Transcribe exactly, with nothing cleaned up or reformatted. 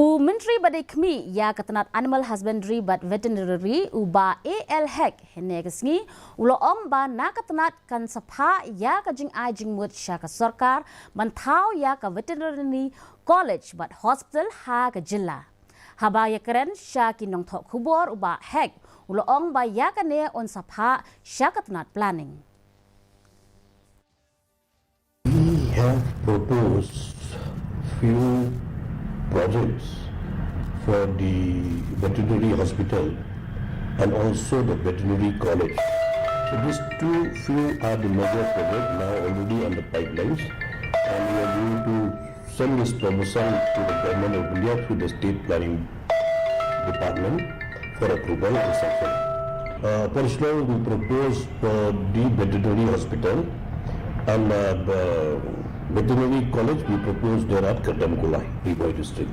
U Myntri ba dei khmih ïa ka tnat Animal Husbandry bad Veterinary, u Bah A L Hek, hynne ka sngi u la ong ba na ka tnat kan sa phah ïa ka jingai jingmut sha ka sorkar ban thaw ïa ka Veterinary College bad Hospital ha ka jylla. Haba ïakren sha ki nongthoh khubor, u Bah Hek u la ong ba ïa kane un sa phah sha ka tnat Planning. We have proposed few projects for the veterinary hospital and also the veterinary college. So these two few are the major projects now already on the pipelines, and we are going to send this proposal to the Government of India through the State Planning Department for approval and sanction. Uh, for Shillong, we propose for the veterinary hospital and uh, the veterinary college we propose there at Kardemkholai, Ri Bhoi district.